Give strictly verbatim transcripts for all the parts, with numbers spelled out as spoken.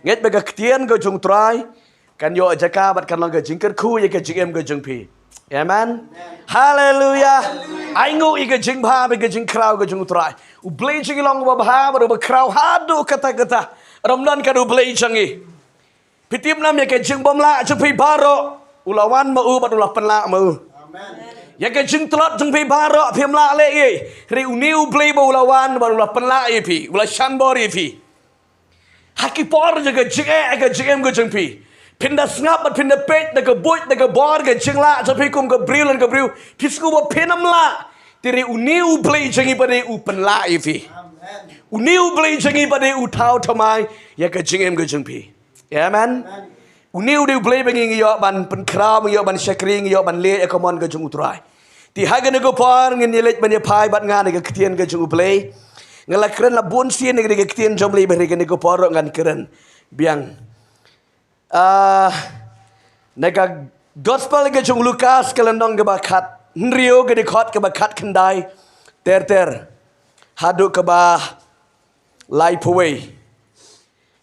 Ngeit ba ka ktien ka jong U Trai kan ïoh jaka bad kan long ka jingkyrkhu ïa ka jingim ka jong phi. Amen. Haleluya. Ai nguh ïa ka jingbha bad ka jingkhraw ka jong U Trai. U Blei jong ngi long uba bha bad uba khraw haduh katta katta. Ym don kat U Blei jong ngi. Phi tip nam ïa ka jingbymlah jong phi baroh, u la wan ma u bad u la pynlah ma u. Ïa ka jingtlot jong phi baroh phim lah leh ei. Hynrei une U Blei ba u la wan bad u la pynlah ïa phi, u la shan bor ïa phi. Ha ki por jong ka jingeh, ka jingim ka jong phi, phin da sngap bad phin da peit da ka buit da ka bor ka jinglah jong phi kum ka briew lane ka briew, phi sngew ba phin ym lah. Te hynrei une U Blei jong ngi pat u pynlah ïa phi. Une U Blei jong ngi pat u thaw thymmai ïa ka jingim ka jong phi. Amen. Une u dei U Blei ba ngi ïoh ban pynkhraw, ngi ïoh ban shakri, ngi ïoh ban leh ïa ka mon ka jong U Trai. Te ha kane ka por ngin ïa leit ban ïa phai bad nga na ka ktien ka jong U Blei. Nga la kren la bun sien na ka ktien jong U Blei, bad ha kane ka por ruh ngan kren biang. Ah, na ka gospel ka jong u Lukas ka lynnong kaba khathynriew ka dkhot kaba khatkhyndai ter ter haduh kaba laiphew wei.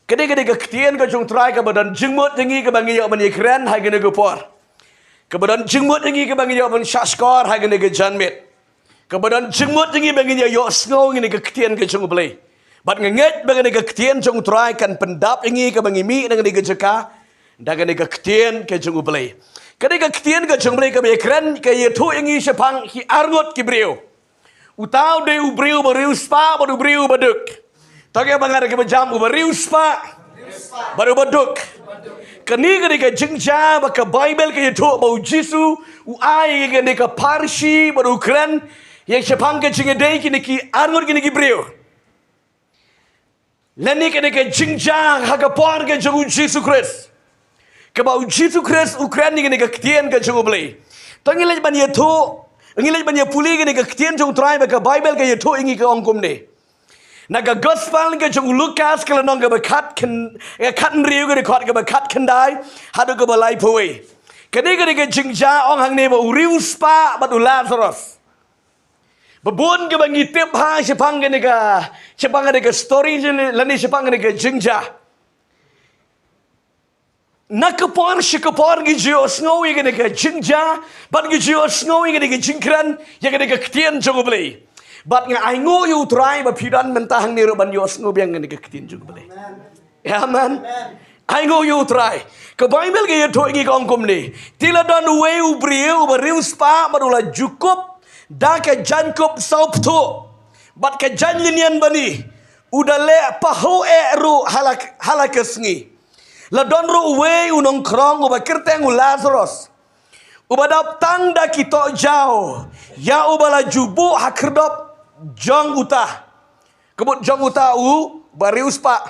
Ka dei, ka dei ka ktien ka jong U Trai kaba don jingmut ïa ngi kaba ngi ïoh ban ïa kren ha kane ka por. Kaba don jingmut ïa ngi kaba ngi ïoh ban shahshkor ha kane ka janmiet. Kaba don jingmut ïa ngi ba ngin ïa ïohsngew ïa kane ka ktien ka jong U Blei. Bad nga ngeit ba kane ka ktien jong U Trai kan pyndap ïa ngi kaba ngi mih na kane ka jaka da kane ka ktien ka jong U Blei. Ka dei ka ktien ka jong U Blei kaba ïa kren, ka ïathuh ïa ngi shaphang ki arngut ki briew. Uta u dei u briew uba riewspah bad u briew uba duk. To ngin ïa bang ha kaba jam, uba riewspah bad uba duk. Kane ka dei ka jingjia ba ka Baibl ka ïathuh ba U Jisu u ai ïa kane ka parshi bad u kren ïa shaphang ka jingïadei kine ki arngut kine ki briew. Lane kane ka jingjia ha ka por ka jong U Jisu Khrist. Kaba U Jisu Khrist u kren ïa kane ka ktien ka jong U Blei. To ngin leit ban ïathuh, ngin leit ban ïapule ïa kane ka ktien jong U Trai ba ka Baibl ka ïathuh ïa ngi, ka ong kumne. Na ka gospel ka jong u Lukas ka lynnong kaba khat kyn-, ka khathynriew ka dkhot kaba khatkhyndai haduh kaba laiphew wei. Kane, kane ka jingjia ong hangne ba u riewspah bad u Lazarus. Ba bun kaba ngi tip ha shaphang kane ka, shaphang kane ka story lane shaphang kane ka jingjia. Na ka por sha ka por ngi ju ïohsngew ïa kane ka jingjia bad ngi ju ïohsngew ïa kane ka jingkren ïa kane ka ktien jong U Blei. Bad nga ai nguh ïa U Trai ba phi don mynta hangne ruh ban ïohsngew biang ïa kane ka ktien jong U Blei. Amen. Ai nguh ïa U Trai. Ka Baibl ka ïathuh ïa ngi ka ong kumne. Te la don uwei u briew uba riewspah bad u la ju kup da ka jaiñkup sawpthuh bad ka jaiñlynñian bani. U da leh pahuh eh ruh ha la, ha la ka sngi. La don ruh uwei u nongkhrong uba kyrteng u Lazarus, uba dap tang da ki tohjaw ïa uba la ju buh ha khyrdop jong uta. Ka mut jong uta uba riewspah.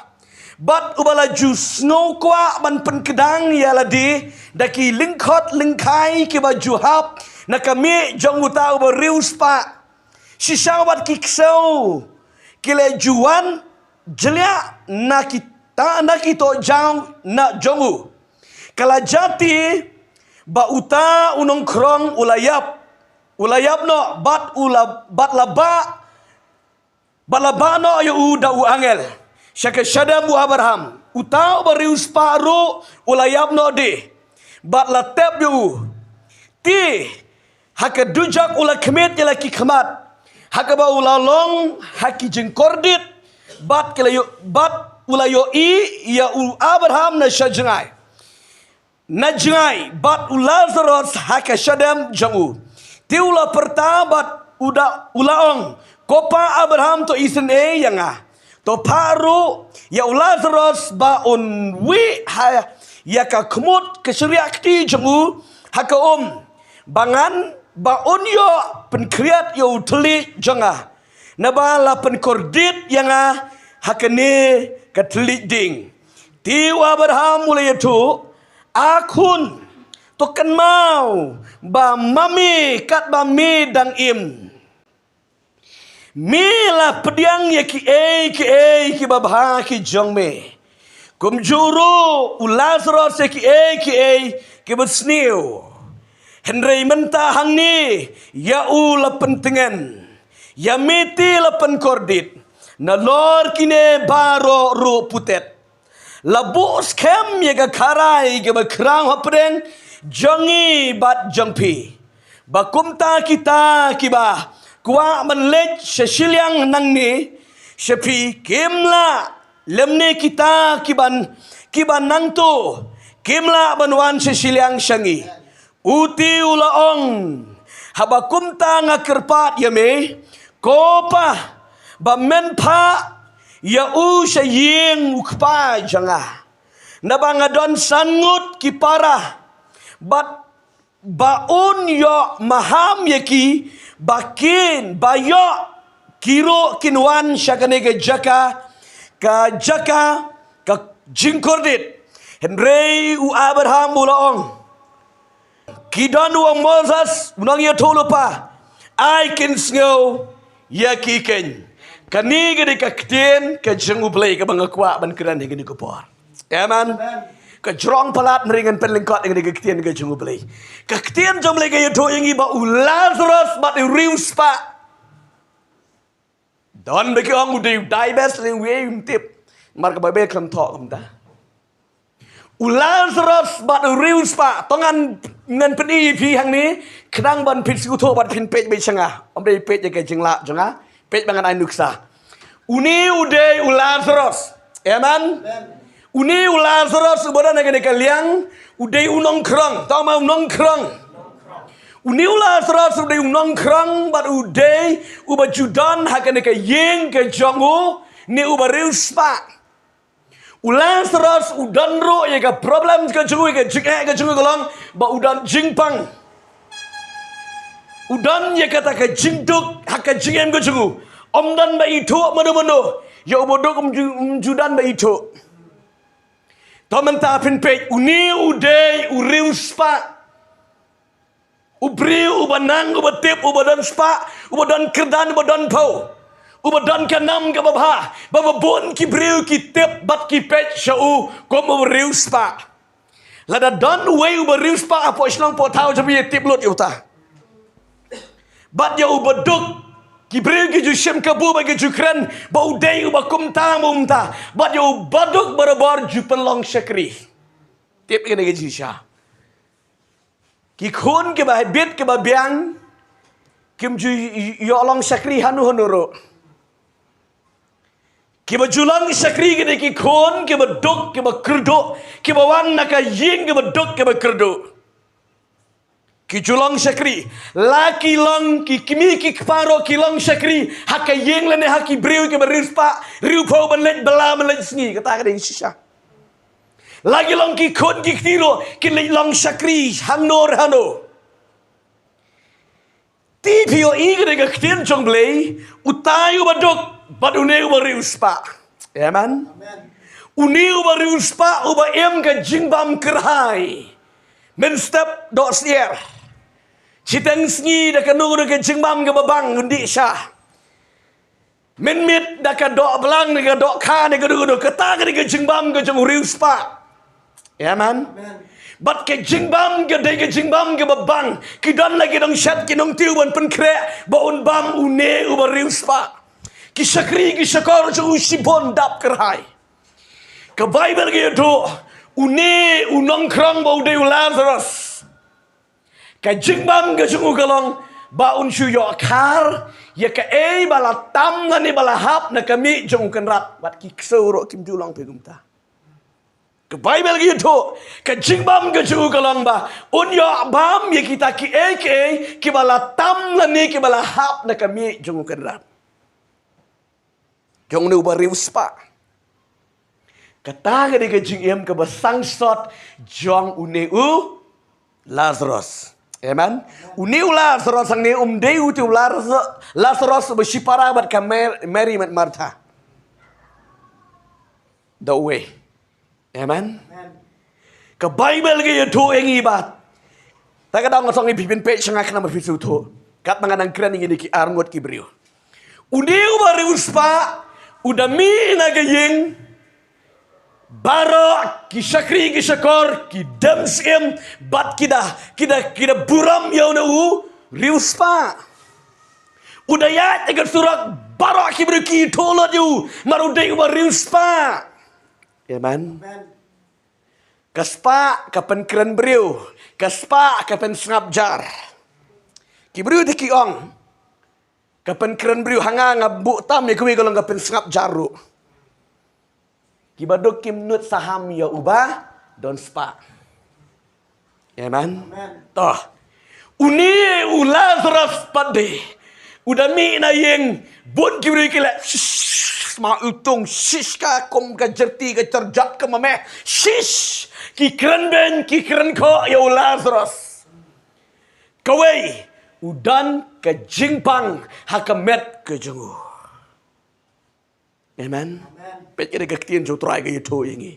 Bad uba la ju sngew kwah ban pynkdang ïa lade da ki lyngkhot lyngkhai kiba ju hap na ka miej jong uta uba riewspah. Shisha bad ki ksew ki la ju wan jliah na ki ta-, na ki tohjaw na jong u. Ka la jia te ba uta u nongkhrong u la ïap, u la ïap noh bad u la, bad la bah, bad la bah noh ïa u da u angel sha ka shadem u Abraham. Uta uba riewspah ruh u la ïap noh de bad la tep ïa u. Te ha ka dujok u la khmied ïa la ki khmat, ha kaba u la long ha ki jingkordit, bad ki la ïoh, bad u la ïohi ïa u Abraham na sha jngai, na jngai, bad u Lazarus ha ka shadem jong u. Te u la pyrta bad u da, u la ong, Ko Pa Abraham, to isynei ïa nga, to phah ruh ïa u Lazarus ba un wih ha ïa ka khmut ka shriah kti jong u ha ka um, ba ngan, ba un ïoh pynkhriat ïa u thylliej jong nga, naba la pynkordit ïa nga ha kane ka thylliej ding. Te u Abraham u la ïathuh, A khun, to kynmaw ba ma me katba me dang im, me la pdiang ïa kiei kiei kiba bha ki jong me, kumjuh ruh u Lazarus ïa kiei kiei kiba sniew. Hynrei mynta hangne ïa u la pyntngen, ïa me te la pynkordit, nalor kine baroh ruh putet. La buh skhem ïa ka kharai kaba khraw hapdeng jong ngi bad jong phi, ba kumta kita kiba kwah ban leit sha shiliang nangne sha phi kim lah, lymne kita kiban, kiban nangto kim lah ban wan sha shiliang sha ngi. U Ti u la ong, haba kumta nga kyrpad ïa me, ko Pa, ba men phah ïa u sha ïing u kpa jong nga, naba nga don san ngut ki para, bad ba un ïoh maham ïa ki, ba kin ba ïoh ki ruh kin wan sha kane ka jaka, ka jaka ka jingkordit. Hynrei u Abraham u la ong, ki don, u ong, Moses, u nongïathuhlypa, ai kin sngew ïa ki keiñ. Kane ka dei ka ktien ka jong U Blei kaba nga kwah ban kren ha kane ka por. Amen. Ka jrong palat, hynrei ngan pynlyngkot ïa kane ka ktien ka jong U Blei. Ka ktien jong U Blei ka ïathuh ïa ngi ba u Lazarus bad u riewspah don ba ki ong u dei u dai best, lane uwei ym tip. Namar ka Baibl kam thoh kumta. U Lazarus bad u riewspah, to ngan, ngan pyni ïa phi hangne, khnang ban phin sngewthuh bad phin peit beit sha nga. Ym dei peit ïa ka jinglah jong nga, peit ba ngan ai nuksa. Une u dei u Lazarus. Amen. Une u Lazarus uba don ha kane ka liang, u dei u nongkhrong. To ma u nongkhrong. Une u Lazarus u dei u nongkhrong bad u dei uba ju don ha kane ka ïing ka jong u, ne uba riewspah. U Lazarus u don ruh ïa ka problem ka jong u, ïa ka jingeh ka jong u ka long ba u don jingpang. U don ïa kata ka jingduk ha ka jingim ka jong u. Ym don ba ithuh mano mano. Ïa uba duk ym ju, ym ju don ba ithuh. To mynta phin peit, une u dei u riewspah. U briew uba nang, uba tip, uba don spah, uba don kyrdan, uba don phew, uba don ka nam kaba bha, ba ba bun ki briew ki tip bad ki peit sha u kum uba riewspah. Lada don uwei uba riewspah hapoh shnong poh thaw, jong phi ïa tip lut ïa uta. Bad ïa uba duk, ki briew ki ju shim kabu bad ki ju kren ba u dei uba kumta, uba kumta. Bad ïa uba duk barabor ju pynlong shakri. Tip ïa kane ka jingshisha. Ki khun kiba bit kiba biang kim ju ïoh long shakri hano hano ruh. Kiba ju long shakri ki dei ki khun kiba duk, kiba kyrduh, kiba wan na ka ïing kiba duk, kiba kyrduh. Ki ju long shakri. La ki long, ki kmie ki kpa ruh ki long shakri ha ka ïing lane ha ki briew kiba riewspah, riewphew, ban leit bylla ban leit sngi, kata ka dei shisha. La ki long ki khun ki kti ruh, ki leit long shakri hangno re hangno. Te phi ïohi ka dei ka ktien jong U Blei, utai uba duk bad une uba riewspah. Amen. Une uba riewspah uba im ka jingbam kyrhai. Mynstep doh syiar. Shiteng sngi da kano kano ka jingbam kaba bang un dih sha. Mynmiet da ka doh blang, da ka doh kha, da kano kano, kata ka dei ka jingbam ka jong u riewspah. Amen. Bad ka jingbam ka dei ka jingbam kaba bang. Ki don la ki nongshet ki nongtiew ban pynkhreh ba un bam une uba riewspah. Ki shakri ki shakor jong u shibun dap kyrhai. Ka Baibl ka ïathuh, une u nongkhrong ba u dei u Lazarus, ka jingbam ka jong u ka long ba un shu ïoh khar ïa kaei ba la tam lane ba la hap na ka miej jong u Kynrad. Bad ki ksew ruh kim ju long phi kumta. Ka Baibl ka ïathuh, ka jingbam ka jong u ka long ba un ïoh bam ïa kita kiei kiei kiba la tam lane kiba la hap na ka miej jong u Kynrad. Jong une uba riewspah. Kata ka dei ka jingim kaba sangsot jong une u Lazarus. Amen. Une u Lazarus hangne um dei utu u Lazarus, Lazarus uba shipara bad ka Mar-, Mary bad Martha. Da uwei. Amen. Ka Baibl ka ïathuh ïa ngi ba, ta ka daw nga song ïa phi phin peit sha nga khnang ba phin sngewthuh. Katba nga nang kren ïa ngi ki arngut ki briew. Une uba riewspah u da mih na ka ïing. Baroh ki shakri ki shakor ki dem syiem bad ki da, ki da, ki da burom ïa une u riewspah. U da ïaid ha ka surok, baroh ki briew ki ithuh lut ïa u namar u dei uba riewspah. Amen. Ka spah ka pynkren briew, ka spah ka pynsngap jar. Ki briew te ki ong, ka pynkren briew, ha nga nga buh tam ïa kawei ka long ka pynsngap jar ruh. Ki baduk kim nud saham ïa uba don spah. Amen. To. Une u Lazarus pat de u da mih na ïing, bun ki briew ki leh, shish, sma u tung, shish, ka kum ka jyrti ka jyrjat ka mame, shish, ki kren beiñ ki kren khoh ïa u Lazarus. Kawei u don ka jingpang ha ka met ka jong u. Amen. Peit ka dei ka ktien jong u Trai ka ïathuh ïa ngi.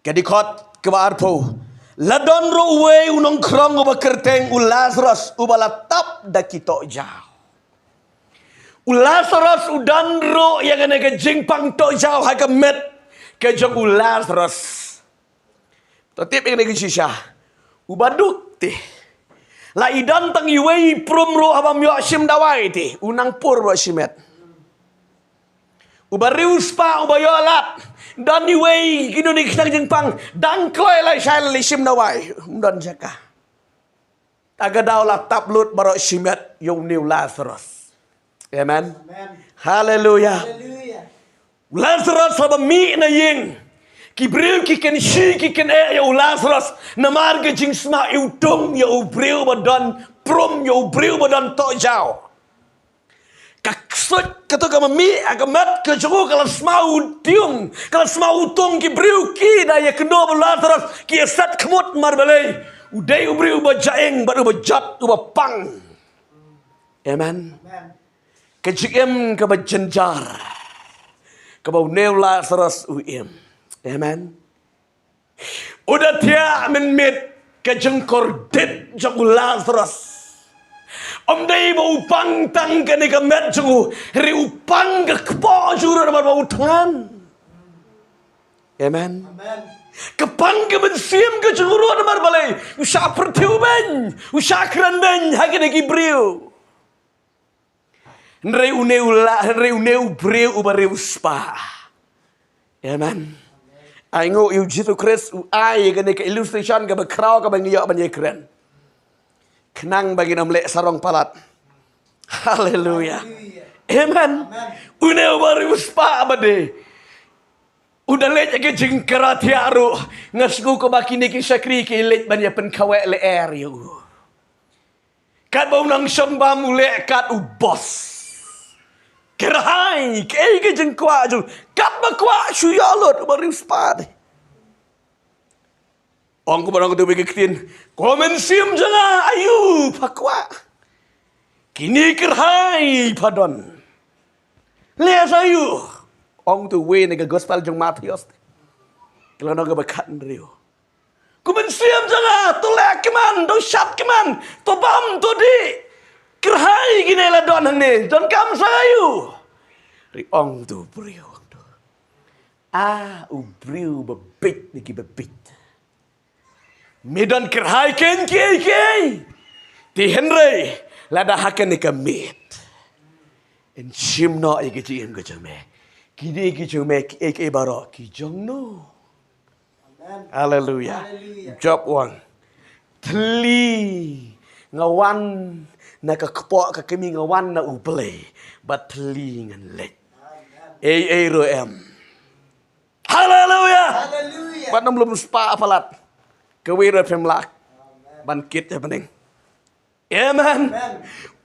Ka dkhot kaba arphew. La don ruh uwei u nongkhrong uba kyrteng u Lazarus uba la tap da ki tohjaw. U Lazarus u don ruh ïa kane ka jingpang tohjaw ha ka met ka jong u Lazarus. To tip ïa kane ka shisha. U baduk te, la i don tang iwei i prum ruh haba ym ïoh shim dawai te, u nang pur ruh shimet. U bariewspah uba ïoh lad, don iwei kino kino ki khnang jingpang, dang kloi la shai la leit shim dawai, ym don jaka. Ta ka daw la tap lut baroh shimet ïa une u Lazarus. Amen. Haleluya. U Lazarus haba mih na ïing, ki briew ki kynshi ki kyneh ïa u Lazarus namar ka jingsma iwtung ïa u briew ba don prum, ïa u briew ba don tohjaw. Ka ksuid kato kaba mih ha ka met ka jong u ka la sma u tiung, ka la sma u tung, ki briew ki da ïakynduh ba u Lazarus ki ïaset khmut namar balei? U dei u briew uba jaeng bad uba jot uba pang. Amen. Ka jingim kaba jynjar kaba une u Lazarus u im. Amen. U da thiah mynmiet ka jingkordit jong u Lazarus. Ym dei ba u pang tang kane ka met jong u, hynrei u pang ka kpoh jong u ruh namar ba u thngan. Amen. Ka pang ka mynsiem ka jong u ruh namar balei? U shah pyrthiw beiñ, u shah kren beiñ ha kine ki briew. Hynrei une u la, hynrei une u briew uba riewspah. Amen. Ai nguh ïa u Jisu Khrist u ai kane ka illustration kaba khraw kaba ngi ïoh ban ïakren, khnang ba ngin ym leh sarong palat. Haleluya. Amen. Une uba riewspah ba de u da leit ha ka jingkra thiah ruh. Nga sngew kumba kine ki shakri ki leit ban ïa pynkhaweh lyer ïa u. Katba u nongshong bam u leh kat u boss. Kyrhai, kaei ka jingkwah jong u? Katba kwah shu ïoh lut uba riewspah. Ong kumba ong uto uwei ka ktien, ko mynsiem jong nga, aïu pha kwah? Kine kyrhai pha don. Leh sa aïu? Ong uto uwei na ka gospel jong Mathaios, ka lynnong kaba khathynriew. Ko mynsiem jong nga, to leh kmen, to shad kmen, to bam, to dih. Kyrhai kine la don hangne, donkam sa aïu? Hynrei ong uto u briew, ong uto, a u briew ba beit na ki ba beit, me don kyrhai keiñ kiei kiei. Te hynrei lada ha kane ka miet yn shim noh ïa ka jingim ka jong me, kine ki jong me kiei kiei baroh ki jong no. Haleluya. Job u ong, thylli nga wan na ka kpoh ka kmie, nga wan na U Blei, bad thylli ngan leit. Ei ei ruh em. Haleluya. Bad ym lum spah palat. Kawei ruh phim lah ban kit ha bneng. Amen.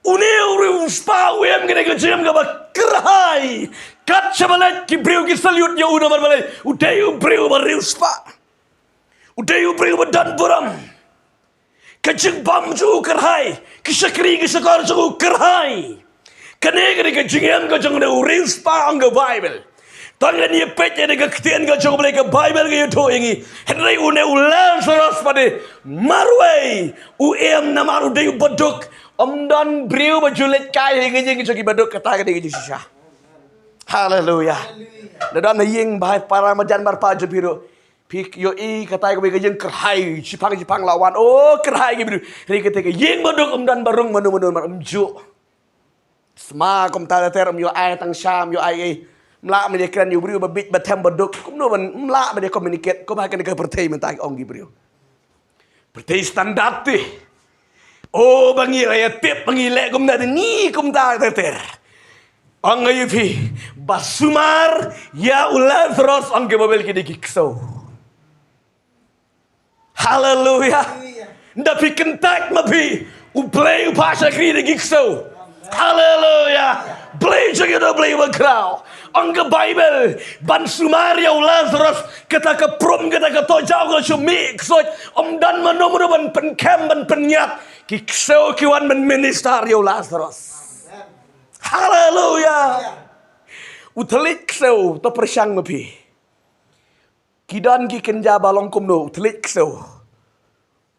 Une u riewspah u im kane ka jingim kaba kyrhai. Kat shaba leit ki briew ki salute ïa u namar balei? U dei u briew ba riewspah. U dei u briew ba don burom. Ka jingbam jong u kyrhai. Ki shakri ki shakor jong u kyrhai. Kane ka dei ka jingim ka jong une u riewspah, ong ka Baibl. Tang ngan ïa peit ïa ka ktien ka jong U Blei, ka Baibl ka ïathuh ïa ngi. Hynrei une u Lazarus pat de marwei u im namar u dei u baduk. Ym don briew ba ju leit kai ha ka ïing jong ki baduk, kata ka dei ka jingshisha. Haleluya. Lada don ha ïing ba hai para marjan marpa jong phi ruh, phi ïohi katai kawei ka ïing kyrhai, shipang shipang la wan, o kyrhai ki briew. Hynrei katai ka ïing baduk ym don ba rung mano mano, mar ym juh. Sma kumta ter ter, ym ïoh ai tang sha, ym ïoh ai ei. Mlah mynta kren ïa u briew ba bit ba them ba duk. Kumno ban mlah mynta communicate kumba kane ka pyrthei mynta ong ki briew. Pyrthei standard te. O ba ngi la ïa tip ba ngi leh kumta de ngi kumta ter ter. Ong ïa phi ba sumar ïa u Lazarus ong ki Baibl ki dei ki ksew. Haleluya. Nda phi kyntait ma phi. U Blei u phah shakri da ki ksew. Haleluya. Blei jong ngi u dei Blei ba khraw. Ong ka Baibl ban sumar ïa u Lazarus kata ka prum kata ka tojaw ka shu mih ksuid. Ym don mano mano ban pynkhem ban pynïap. Ki ksew ki wan ban minister ïa u Lazarus. Haleluya. U thylliej ksew to pyrshang ma phi. Ki don ki kynja ba long kumno u thylliej ksew.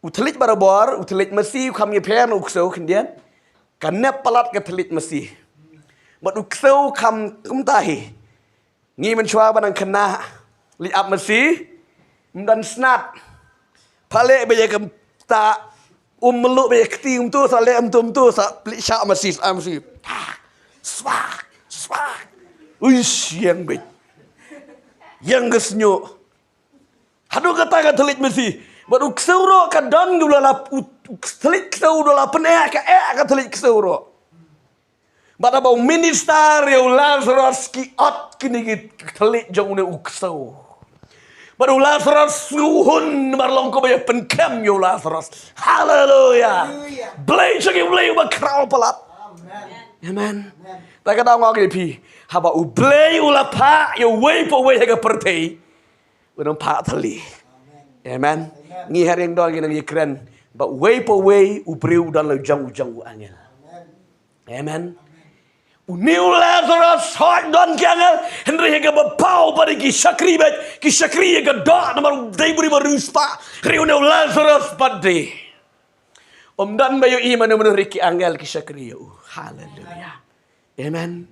U thylliej barabor, u thylliej masi, u kham ïapher na u ksew khyndiat. Ka nep palat ka thylliej masi. Bad u ksew kham kumta hi. Ngi mynshuwa ba nang khynnah. Leit ap masi. Ym don snat. Pha leh ba ïa kumta. Um mluh ba ïa kti um tu sa leh um tu um tu sa plik shah masi sa masi. Swak, swak. Uish, ïeng bit. Ïeng ka sñiuh. Haduh kata ka thylliej masi. Bad u ksew ruh ka don ka la u thylliej ksew u la pyneh ka eh ka thylliej ksew ruh. Bad haba u minister ïa u Lazarus ki ot kine ki thylliej jong une u ksew. Bad u Lazarus u hun namar long kumba ïa pynkem ïa u Lazarus. Haleluya. Blei jong ngi Blei uba khraw palat. Amen. Ta ka daw nga ong ïa phi haba u Blei u la phah ïa uwei pa uwei ha ka pyrthei. U nang phah thylli. Amen. Ngi ha ring dor ngi nang ïa kren ba uwei pa uwei u briew u don la u jong u jong u angel. Amen. Une u Lazarus hooid don ki angel hynrei ha kaba paw pat ki shakri bad ki shakri ha ka doh namar u dei u briew ba riewspah. Hynrei une u Lazarus pat de. Ym don ba ïohi mano mano hynrei ki angel ki shakri ïa u. Haleluya. Amen.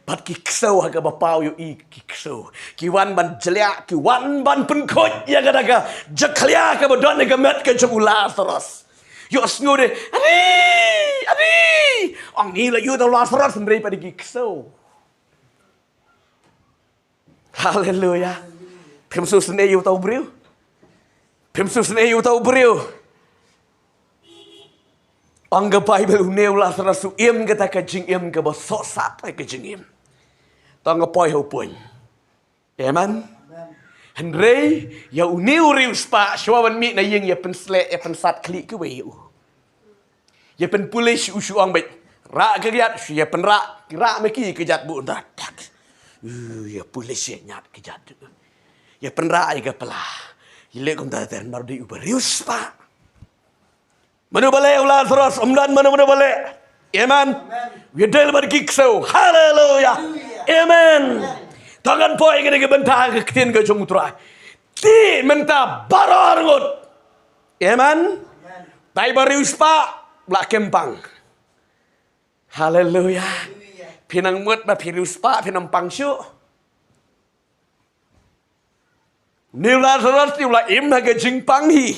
Bad ki ksew ha kaba paw ïohi ki ksew. Ki wan ban jliah, ki wan ban pynkhuid ïa kata ka jakhlia kaba don ha ka met ka jong u Lazarus. Ïohsngew de, "Adi! Adi!" Ong ngi la ïohi uta u Lazarus hynrei pat ki ksew. Haleluya. Phim sngewsynei ïa uta u briew. Phim sngewsynei ïa uta u briew. Ong ka Baibl une u Lazarus u im kata ka jingim kaba sohsat ka jingim. Tang ka poi ha u puñ. Amen. Hynrei ïa une u riewspah shuwa ban mih na ïing ïa pynsleh ïa pynsat khlieh kiwei ïa u. Ïa pynpulish u shu ong beit. Rah ka kjat shu ïa pynrah. Rah ma ki kjat buh nda. Tak. Uh, ïa pulish ïa ñiad kjat. Ïa pynrah ïa ka pla. Ïa leh kumta ter namar u dei u bariewspah. Mano ba leh u Lazarus, ym don mano mano ba leh. Amen. Ïa dei bad ki ksew. Haleluya. Amen. To ngan poi kane ka bynta ka ktien ka jong u Trai. Te mynta baroh arngut. Amen. Dei ba riewspah la kem pang. Haleluya. Phi nang mut ba phi riewspah phi nang pang shuh. Une u Lazarus te u la im ha ka jingpang hi.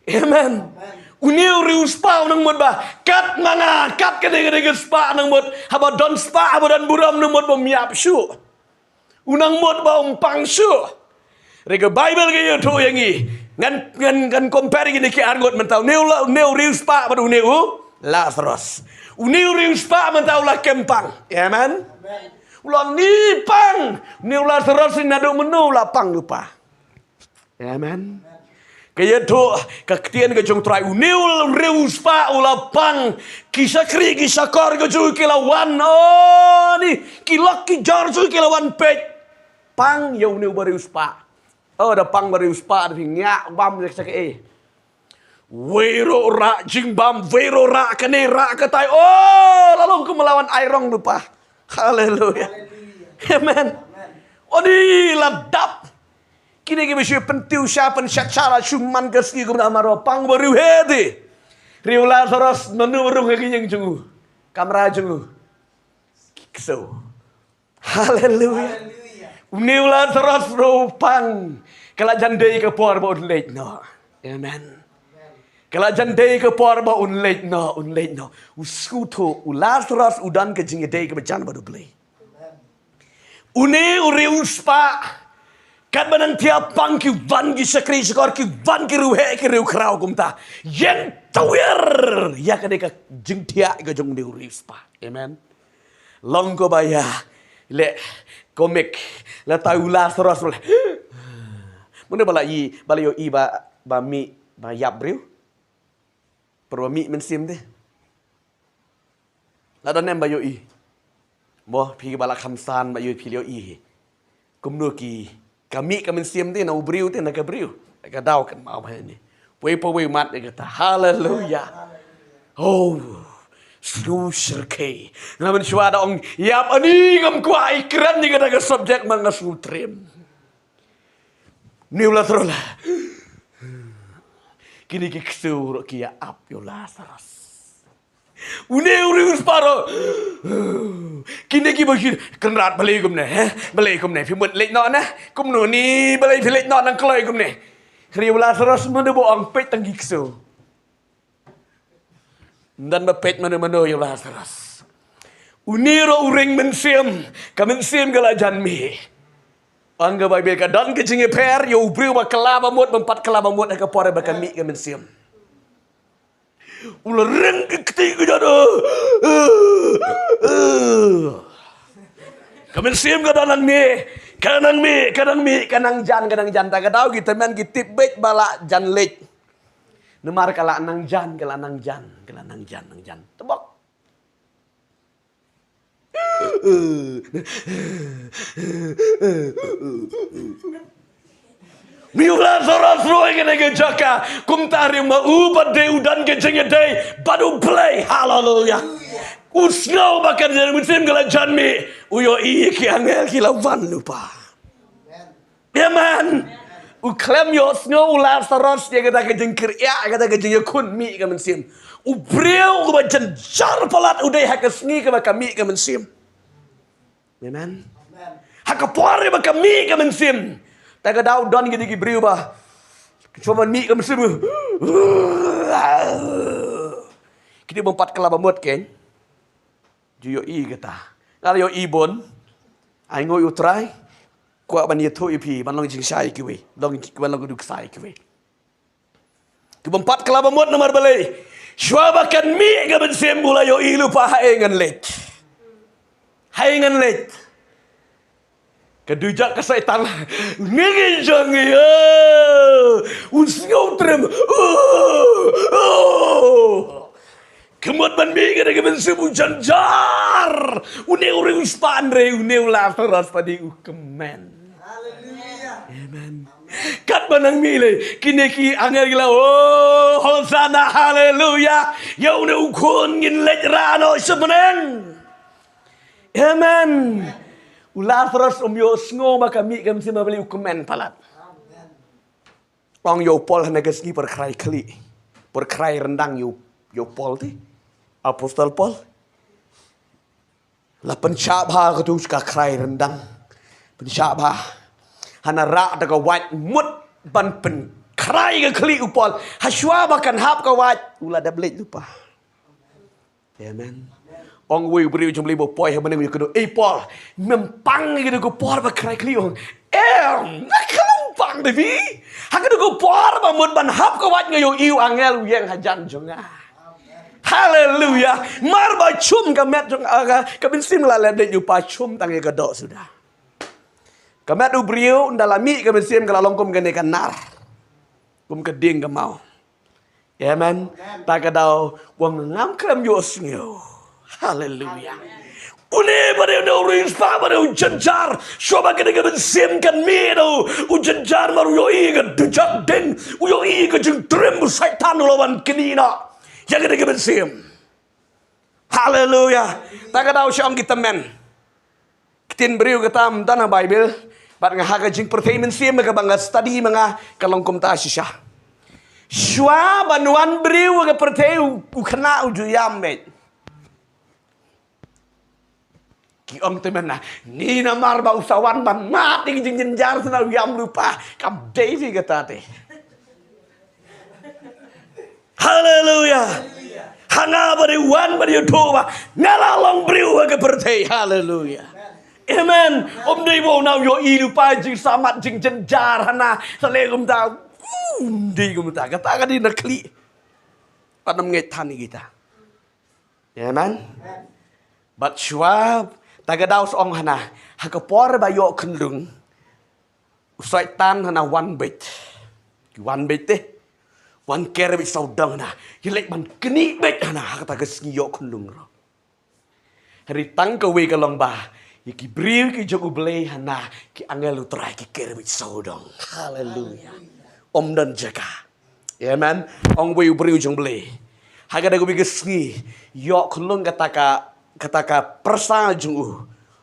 Amen. Une u riewspah u nang mut ba kat ma nga kat kane kane ka spah nang mut haba don spah haba don burom nang mut ba um ïap shuh. U nang mut ba um pang shuh. Re ka Baibl ka ïathuh ïa ngi. Ngan ngan ngan compare kine ki arngut mynta une u la une u riewspah bad une u Lazarus. Une u riewspah mynta u la kem pang. Amen. U la ni pang. Une u Lazarus ni naduh mynno u la pang lypa. Amen. Ka ïathuh ka ktien ka jong Trai une u riewspah u la pang ki shakri ki shakor ka jong ki la wan oh ni ki lok ki jor jong ki la wan peit. Pang ïa une u bariewspah. Oh da pang bariewspah da phi ngiah bam ïa ka eh. Wei ruh rah jingbam wei ruh rah kane rah katai oh la long kum la wan ai rong lypa. Haleluya. Amen. Oni la dap. Kine ki ba shu pyntiew sha pynshat sha la shu man ka sngi kum da maro pang ba riew he de. Riew Lazarus nanu rung ha ki ïing jong u. Kamra jong u. Ki ksew. Haleluya. Une u Lazarus ruh u pang. Ka la jan dei ka por ba un leit noh. Amen. Ka la jan dei ka por ba un leit noh, un leit noh. U sngewthuh u Lazarus u don ka jingïadei kaba jan bad U Blei. Une u riewspah, katba nang thiah pang ki wan ki shakri shakor, ki wan ki riewheh ki riewkhraw kumta. Ïeng tawiar ïa kane ka jingthiah ka jong une u riewspah. Amen. Long ko ba ïa leh komik, la tai u Lasaros, la. Mano ba la i, ba la ïohi ba, ba mih, ba ïap briew? Para ba mih mynsiem te. La don em ba ïohi? Mo, phi ba la kham san ba ïohi, phi ïohi. Kumno ki, ka mih ka mynsiem te na u briew te, na ka briew. Ka daw kan mau ba ni. Poi pa wei mat ïa kata. Haleluya. Oh. Snu syrkei. Nga mynshuwa da ong ïap ani, ngam kwah ai kren ïa kata ka subject, ma nga snu triem. Une u Lasaros la. Kine ki ksew ruh ki ïa ap ïa u Lasaros. Une u riewspah ruh. Kine ki ba shu kynrad, balei kumne, he? Balei kumne? Phi mut leit noh na. Kumno ni balei phi leit noh nang kloi kumne? Hynrei u Lasaros mano ba ong, peit tang ki ksew. Ym don ba peit mano mano ïa u Lasaros. Une ruh u ring mynsiem, ka mynsiem ka la jan mih. Ong ka Baibl ka don ka jingïapher ïa u briew ba kylla ba mut, ban pat kylla ba mut ha ka por ba ka mih ka mynsiem. U la ring ki kti ka jada. Ka mynsiem ka don nang mih, ka nang mih, ka nang mih, ka nang jan, ka nang jan. Ta ka daw ki tymmen ki tip beit ba la jan leit. Namar ka la nang jan, ka la nang jan, ka la nang jan, nang jan. Tebok. Une u Lasaros ruh ha kane ka jaka, kumta ruh ma u pat dei u don ka jingïadei bad U Blei. Haleluya. U sngew ba ka mynsiem ka la jan mih, u ïohi ki angel ki la wan lypa. Amen. U khlem ïohsngew u Lasaros ïa kata ka jingkyrïah, ïa kata ka jingïakhun mih ka mynsiem. U briew uba jynjar palat u dei ha ka sngi kaba ka mih ka mynsiem. Amen. Ha ka por ba ka mih ka mynsiem, ta ka daw don kine ki briew ba shuwa ban mih ka mynsiem, kine bym pat kylla ba mut kein. Ju ïohi kata. Nga la ïohi bun. Ai nguh ïa U Trai. Kwah ban ïathuh ïa phi, ban long jingshai kiwei, long, ban long ka dukha ïa kiwei. Ki bym pat kylla ba mut namar balei? Shuwa ba kan mih ka mynsiem u la ïohi lypa, haei ngan leit. Haei ngan leit. Ka dujok ka Soitan. Ngi ngi jong ngi. U sngew triem. Ka mut ban mih ka dei ka mynsiem u jynjar. Une u riewspah, hynrei une u Lasaros pat dei u kmen. Haleluya. Amen. Katba nang mih lei, kine ki angel ki la, oh, Hosana, haleluya. Ïa une u khun ngin leit rah noh sha bneng. Amen. U Lasaros um ïohsngew ba ka mih ka mynsiem, balei? U kmen palat. Ong ïa u Paul hana ka sngi, pyrkhat khlieh, pyrkhat ryndang ïa u, ïa u Paul te. Apostol Paul. La pynshah bha katu ka khrai ryndang. Pynshah bha. Hana rah da ka wait mut ban pynkhrai ka khlieh u Paul. Hashwa ba kan hap ka wait, u la dep leit lypa. Amen. Ong uwei u briew jong U Blei ba poi ha bneng, u ïakynduh, "Ei Paul, mem pang ïa katu ka por ba khrai khlieh?" Ong, "Em, nga khlem pang, David. Ha katu ka por ba mut ban hap ka wait nga ïohi u angel u ïeng hajan jong nga." Haleluya. Mar ba shum ka met jong nga, ka mynsiem la leh dei u pa shum tang ïa ka doh suda. Ka met u briew ynda la mih ka mynsiem ka la long kum kane ka nar, kum ka dieng ka maw. Amen. Ta ka daw u ong ngam khlem ïohsngew. Haleluya. Une ba dei u riewspah ba dei u jynjar. Shuwa ba kane ka mynsiem kan mih, dei u jynjar, mar u ïohi ka dujok ding, u ïohi ka jingtriem u Soitan u la wan knieh noh ïa kane ka mynsiem. Haleluya. Ta ka daw sha ong ki tymmen. Ktien briew kata ym don ha Baibl. Bad nga ha ka jingpyrthei mynsiem kaba nga study ma nga, ka long kumta shisha. Shuwa ban wan briew ha ka pyrthei, u, u khynnah u ju ïam beit. Ki ong tymmen na, ni namar ba u sa wan ban mad ïa ki jingjynjar shisha u ïam lypa. Kam dei phi kata te. Haleluya. Ha nga ba dei wan ba dei ïathuh ba nga la long briew ha ka pyrthei. Haleluya. Amen. Ym dei ba u nang ïohi lypa jingsahmat jingjynjar hana. Sa leh kumta. Ym dei kumta. Kata ka dei na khlieh. Pat ym ngeit than ïa kita. Amen. Bad shuwa, ta ka daw sa ong hana, ha ka por ba ïoh khunlung, u Soitan hana wan beit. Ki wan beit te. Wan ker beit sawdong hana. Ki leit ban knieh beit hana, ha kata ka sngi ïoh khunlung ruh. Hynrei tang kawei ka long ba ïa ki briew ki jong U Blei hana, ki angel U Trai ki ker beit sawdong. Haleluya. Ym don jaka. Amen. Ong wei u briew jong U Blei. Ha kata kawei ka sngi, ïoh khunlung kata ka, kata ka pyrsa jong u.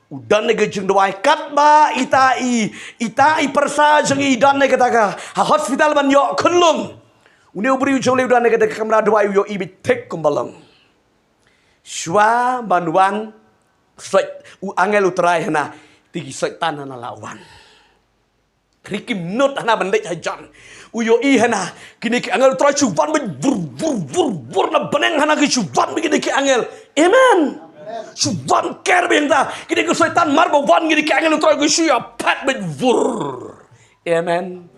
U don ïa ka jingduwai katba ita i, ita i pyrsa jong i don ïa kata ka ha hospital ban ïoh khunlung. Une u briew jong U Blei u don ïa kata ka kamra duwai, u ïohi beit thik kumba long. Shuwa ban wan, Soit-, u angel U Trai hana, te ki Soitan hana la wan. Hynrei kim nud hana ban leit hajan. U ïohi hana, kine ki angel U Trai shu wan beit vur, vur, vur, vur na bneng hana ki shu wan beit kine ki angel. Amen. Shu wan ker beit hangta. Kine ki Soitan mar ba wan kine ki angel U Trai ki shu ïa phet beit vur. Amen.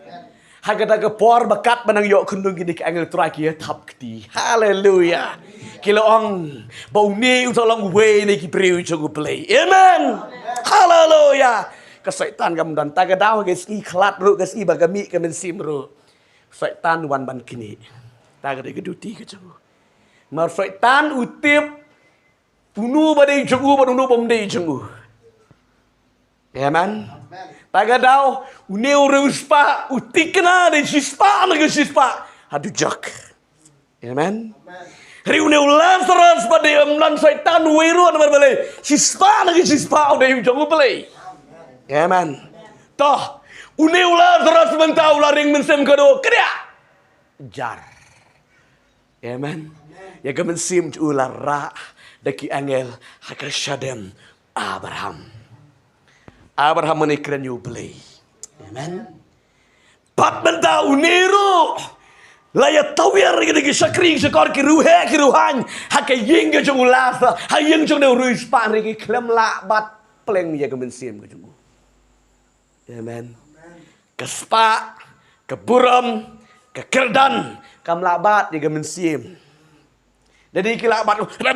Ha kata ka por ba kat ba nang ïoh khunlung kine ki angel Trai ki ïa thap kti. Haleluya. Ki la ong ba une u ta long uwei na ki briew jong U Blei. Amen. Haleluya. Ka Soitan kam don ta ka daw, ka sngi khlad ruh, ka sngi ba ka mih ka mynsiem ruh. Soitan wan ban knieh. Ta ka dei ka duty ka jong u. Mar Soitan u tip uno ba dei jong u bad uno bym dei jong u. Amen. Ta ka daw, une u riewspah, u thikna da shispah na ka shispah ha dujok. Amen. Hynrei une u Lazarus ba dei ym don Soitan uwei ruh namar balei? Shispah na ka shispah u dei jong U Blei. Amen. To, une u Lazarus mynta u la ring mynsiem ka dei, kyndiah. Jar. Amen. Ïa ka mynsiem jong u la rah da ki angel ha ka shadem Abraham. Abraham mane kren ïa U Blei. Amen. Pat mynta une ruh la ïa tawiar ïa ki shakri shakor, ki riewheh ki riewhaiñ ha ka ïing ka jong u Lazarus, ha ïing jong une u riewspah, hynrei ki khlem lah bat pleng ïa ka mynsiem ka jong u. Amen. Ka spah, ka burom, ka kyrdan kam lah bat ïa ka mynsiem. Da dei ki lah bat, peit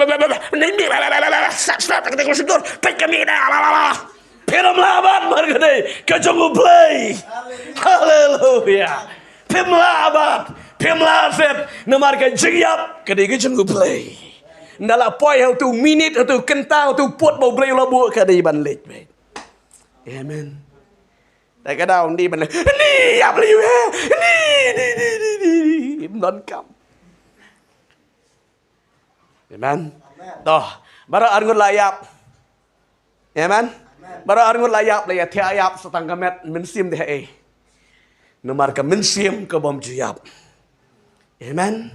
ka mih da, phi ym lah bat mar ka dei ka jong U Blei. Haleluya. Phi ym lah bat, phi ym lah set namar ka jingïap ka dei ka jong U Blei. Ynda la poi ha uto u minit, ha uto u kynta, ha uto u pud ba U Blei u la buh, ka dei ban leit beit. Amen. Te ka daw ym dei ban leh, ni ïap lei, ni, ni, ni, ni, ni, ni. Ym don kam. Amen. To, baroh arngut la ïap. Amen. Baroh arngut la ïap, la ïa thiah ïap sa tang ka met, mynsiem te haei? Namar ka mynsiem ka bym ju ïap. Amen.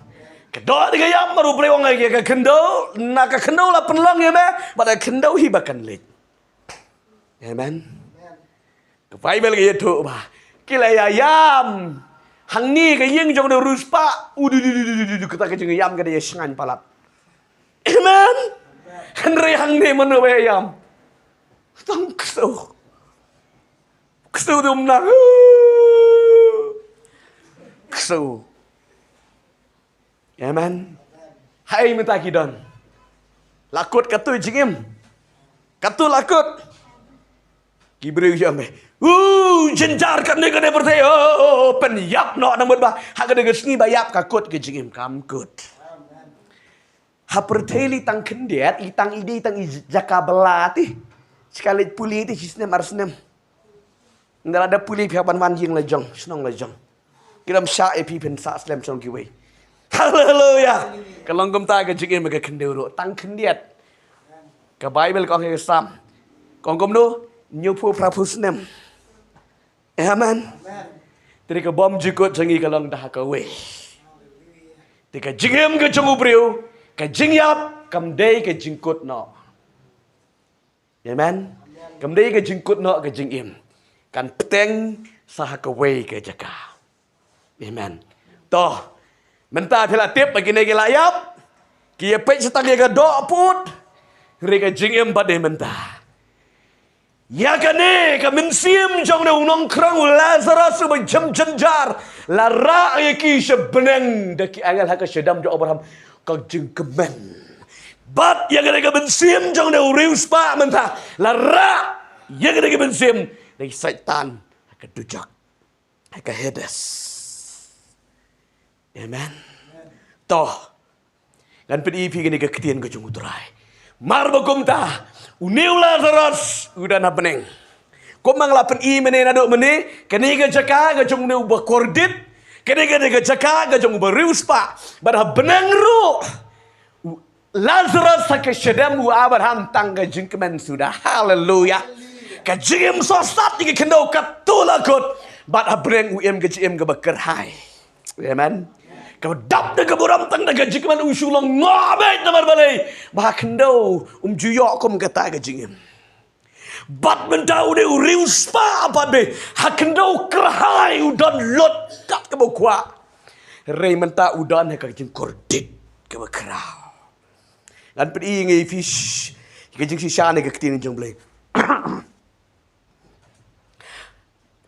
Ka doh te ka ïap, mar U Blei u ong ïa ka khyndew, na ka khyndew la pynlong ïa me, bad ka khyndew hi ba kan leit. Amen. Ka Baibl ka ïathuh ba ki la ïa ïam hangne ka ïing jong u riewspah. U du du du du du du, kata ka jingïam ka dei ïa shngaiñ palat. Amen. Hynrei hangne mano ba ïa ïam? Tang ksew. Ksew dum nang. Ksew. Amen. Haei mynta ki don? La kut katto jingim? Katto la kut? Ki briew ïa me, u jynjar kane kane pyrthei, o, pynïap noh, namar ba ha kane ka sngi ba ïap ka kut ka jingim, kam kut. Ha pyrthei lei tang khyndiat, i tang i dei tang i jaka bylla te. Shi ka leit pule te shi snem ar snem. Ynda la dep pule phi hap ban wan ïing la jong, shnong la jong. Ki dang shah ïa phi, phin sah slem shnong kiwei. Haleluya. Ka long kumta ka jingim ka khyndew ruh, tang khyndiat. Ka Baibl ka ong ha ka Salm, ka ong kumno? Hynñiewphew phraphew snem. Amen. Te ka bymjukut jong ngi ka long da ha kawei. Te ka jingim ka jong u briew, ka jingïap kam dei ka jingkut noh. Amen. Kam dei ka jingkut noh ka jingim. Kan bteng sa ha kawei ka jaka. Amen. To, mynta phi la tip ba kine ki la ïap, ki ïa peit sa tang ïa ka doh pud. Hynrei ka jingim pat dei mynta. Ïa kane ka mynsiem jong une u nongkhrong u Lazarus uba jynjar la rah ïa ki sha bneng da ki angel ha ka shadem jong u Abraham ka jingkmen. Bad ïa kane ka mynsiem jong une u riewspah mynta la rah ïa kane ka mynsiem da ki Soitan ha ka dujok, ha ka Hades. Amen. To, ngan pyni ïa phi kane ka ktien ka jong u Trai. Mar ba kumta, une u Lazarus u don ha bneng. Kumba nga la pyni mynne naduh mynne, kane ka jaka ka jong une uba kordit, kane, kane ka jaka ka jong uba riewspah. Bad ha bneng ruh, u Lazarus ha ka shadem u Abraham tang ka jingkmen suda. Haleluya. Ka jingim sosat ïa ki khyndew katto la kut. Bad ha bneng u im ka jingim kaba kyrhai. Amen. Kaba dap da ka burom tang da ka jingkmen, u shu lyngngoh beit namar balei? Ba ha khyndew um ju ïoh kum kata ka jingim. Bad mynta une u riewspah pat beit ha khyndew kyrhai, u don lut kat kaba u kwah. Hynrei mynta u don ha ka jingkordit kaba khraw. Ngan pyni ïa phi sh-, ka jingshisha na ka ktien jong U Blei.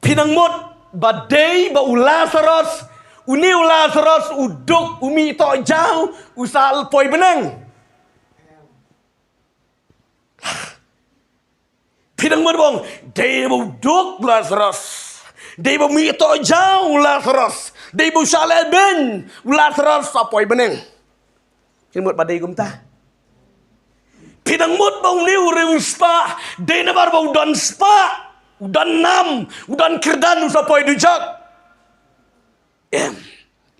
Phi nang mut ba dei ba u Lazarus, une u Lazarus u duk, u mih tohjaw, u sa poi bneng. Phi nang mut ba dei ba u duk u Lazarus, dei ba u mih tohjaw u Lazarus, dei ba u shah lehbeiñ u Lazarus sa poi bneng. Phi nang mut ba dei kumta? Phi nang mut ba une u riewspah dei namar ba u don spah, u don nam, u don kyrdan, u sa poi dujok? Em.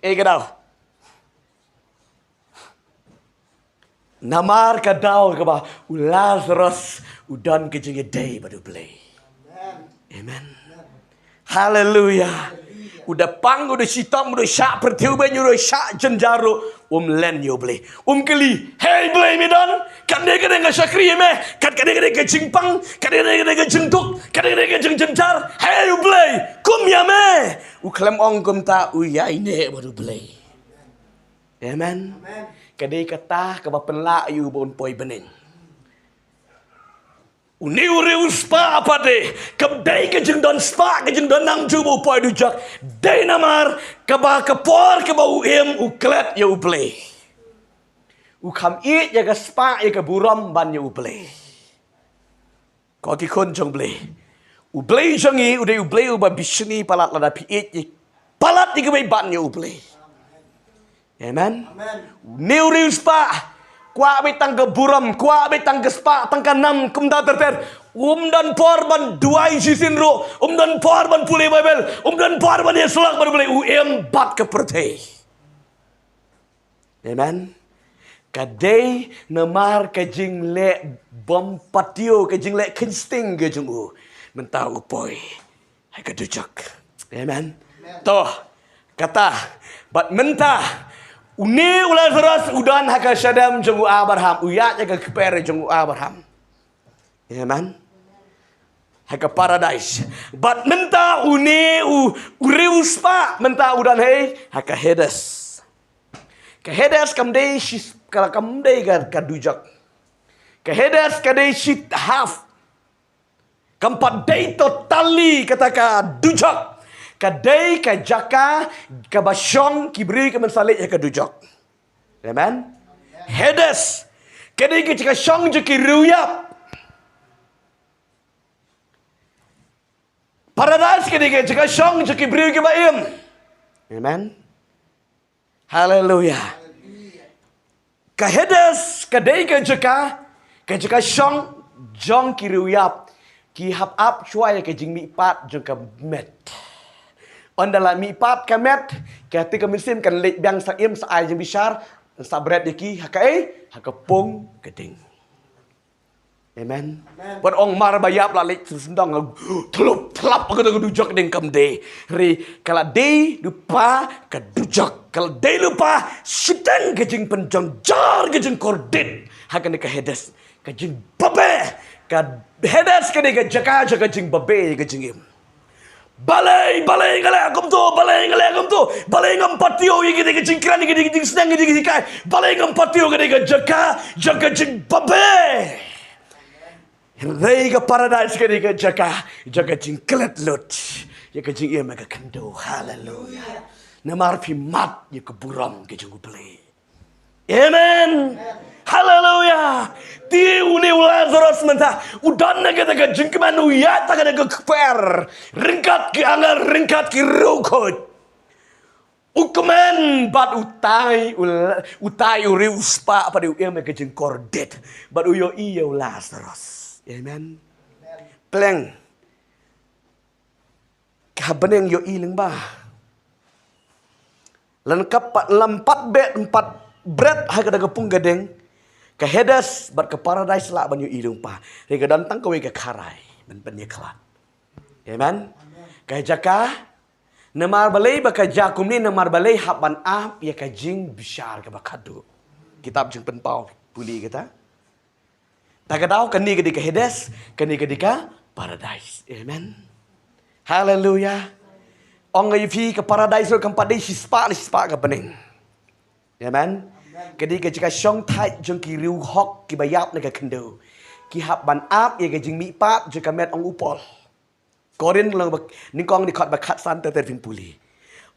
Ei ka daw. Namar ka daw kaba u Lazarus u don ka jingïadei bad U Blei. Amen. Haleluya. U da pang, u da shitom, u da shah pyrthei, u da shah jynjar ruh, um len ïa U Blei. Um kylli, "Hei Blei, me don? Kane kane nga shakri ïa me, kat kane kane ka jingpang, kane kane ka jingduk, kane kane ka jingjynjar. Hei U Blei, kum ïa me." U khlem ong kumta, u ïaineh bad U Blei. Amen. Amen. Ka dei kata kaba pynlah ïa u ba un poi bneng. Une u riewspah pat de, kam dei ka jingdon spah, ka jingdon nam jong u ba u poi dujok. Dei namar kaba ka por kaba u im u klet ïa U Blei. U kham ïeit ïa ka spah, ïa ka burom ban ïa U Blei. Ko ki khun jong U Blei, U Blei jong ngi u dei U Blei uba bishni palat lada phi ïeit ïa, palat ïa kiwei ban ïa U Blei. Amen. Amen. Une u riewspah kwah beit tang ka burom, kwah beit tang ka spah, tang ka nam, kumta ter ter. Um don por ban duwai shisien ruh, um don por ban pule Baibl, um don por ban ïasyllok bad U Blei, u im bad ka pyrthei. Amen. Ka dei namar ka jingleh bym patio, ka jingleh kheiñ sting ka jong u, mynta u poi ha ka dujok. Amen. Amen. To, kata, bad mynta une u Lazarus u don ha ka shadem jong u Abraham, u ïaid ha ka kper jong u Abraham. Amen. Ha ka paradise. Bad mynta une u, u riewspah mynta u don hei ha ka Hades. Ka Hades kam dei shi, ka la kam dei ka, ka dujok. Ka Hades ka dei shi half. Kam pat dei totally kata ka dujok. Ka dei ka jaka kaba shong ki briew kiban sa leit ha ka dujok. Amen. Hades ka dei ka jaka shong jong ki riewïap. Paradise ka dei ka jaka shong jong ki briew kiba im. Amen. Haleluya. Ka Hades ka dei ka jaka, ka jaka shong jong ki riewïap, ki hap ap shuwa ïa ka jingmihpat jong ka met. Ynda la mihpat ka met, kata ka mynsiem kan leit biang sa im, sa ai jingbishar, sa bret ïa ki ha kaei, ha ka pung ka ding. Amen. Amen. Wat ong mar ba ïap la leit sdang, thlup thlap ka dujok ding, kam dei. Hynrei ka la dei lypa ka dujok, ka la dei lypa shiteng ka jingpynjynjar, ka jingkordit ha kane ka Hades, ka jingbabe. Ka Hades ka dei ka jaka jong ka jingbabe, ka jingim. Balei, balei nga leh kumto, balei nga leh kumto, balei ngam patio ïa kine ki jingkren, ïa kine ki jingsneng, ïa kine ki jinghikai, balei ngam patio ïa kine ki jaka jong ka jingbabe. Ka dei ka paradais ka dei ka jaka, jaka jingklet lut ïa ka jingim ka khyndew. Haleluya. Namar phi mad ïa ka burom ka jong U Blei. Amen. Haleluya. Te une u Lazarus mynta u don na kata ka jingkmen, u ïaid ha kata ka kper ryngkat ki angel, ryngkat ki riewkhuid. U kmen bad u tai, u, u tai u riewspah bad u im ïa ka jingkordit bad u ïohi ïa u Lazarus. Amen. Pleng ka ha bneng ïohi lyngba. Lane ka pat, lane pat beh, pat bret ha kata ka pung ka ding, ka Hades bad ka paradais lah ban ïohi lyngba. Hynrei ka don tang kawei ka kharai ban pynïakhlad. Amen. Ka jaka, namar balei ba ka jia kumne, namar balei hap ban ap ïa ka jingbishar kaba khadduh. Kitab Jingpynpaw pule kata. Ta ka daw kane ka dei ka Hades, kane ka dei ka paradais. Amen. Haleluya. Ong ïa phi ka paradais ruh kam pat dei shispah, shispah ka bneng. Amen. Ka dei ka jaka shongthait jong ki riewhok kiba ïap na ka khyndew. Ki hap ban ap ïa ka jingmihpat jong ka met, ong u Paul. Korinth lyngba nyngkong, dkhot ba khatsan, te te phin pule.